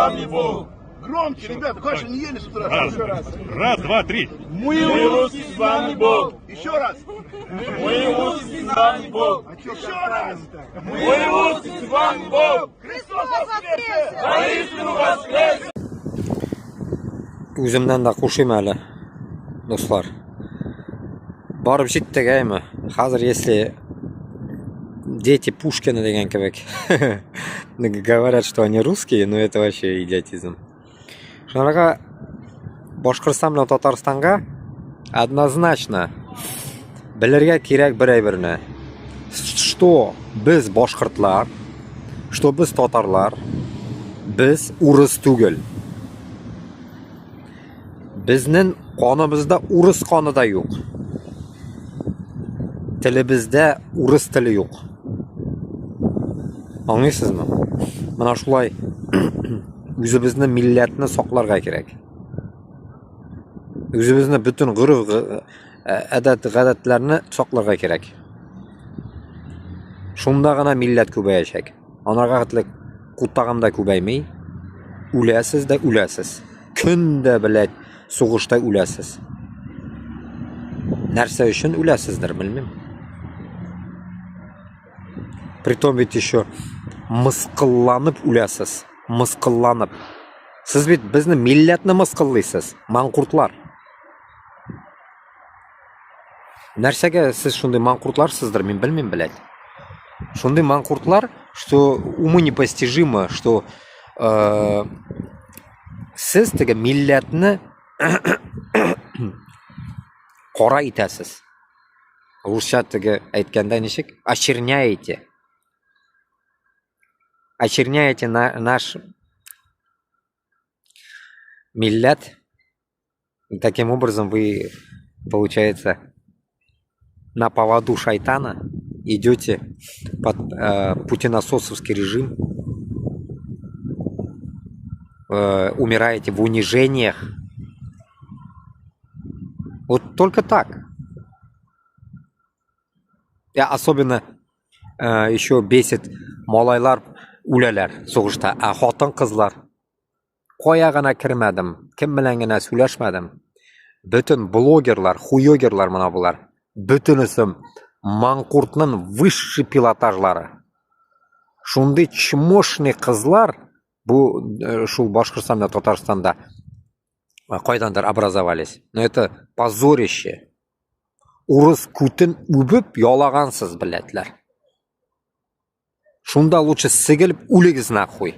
вами Бог. Громче, ребята, кашу не ели с утра. Раз, Еще раз. раз, два, три. Мы русские, с вами Бог. Еще раз. Мы русские, с вами Бог. Еще раз. Мы русские, с вами Бог. Христос воскресе! Воистину воскресе! Үземнән дә кушыйм әле, дуслар. Барып җиттек, әйме? Хәзер если дети Пушкина дигән кебек говорят, что они русские, но это вообще идиотизм. Шуңарга Башкортстан белән Татарстанга однозначно белергә кирәк бер әйберне. Что без башкортлар, что без татарлар, без урыс түгел. Безнең каныбызда урыс каны да юк. Телебездә урыс теле юк. Аңлыйсызмы? Менә шулай үзебезнең милләтне сакларга кирәк. Үзебезнең бөтен гореф әдәт гадәтләрне сакларга кирәк. Шунда гына милләт күбәячәк. Анарга хәтле кутагым да күбәйми. Үләсез дә үләсез. Көн дә, блядь, сугышта үләсез. Нәрсә өчен үләсездер, белмим. Притом ведь еще мыскылланып үләсез. Мыскылланып. Сез бит безнең милләтне мыскыллыйсыз, манкуртлар. Нәрсәгә сез шундый манкуртларсыздыр, мин белмим, блядь. Шундый манкуртлар, что уму непостижимо, что сез теге милләтне кара итәсез. Урысча теге әйткәндә ничек? Очерняете. Очерняете наш милләт. Таким образом вы, получается, на поводу шайтана идете под путинососовский режим, умираете в унижениях. Вот только так. Я особенно еще бесит: малайлар үләләр сугышта, а хатын кызлар. Кая гына кермәдем, кем белән генә сөйләшмәдем. Бөтен блогерлар, хуёгерлар менә болар. Бөтенесе манкуртның высший пилотажлары. Шундый чмошный кызлар бу шул Башкортстанда, Татарстанда кайдандыр образовались. Но это позорище. Урыс күтен үбеп ялагансыз, блядьләр. Шунда лучше сигелеп үлегез нахуй.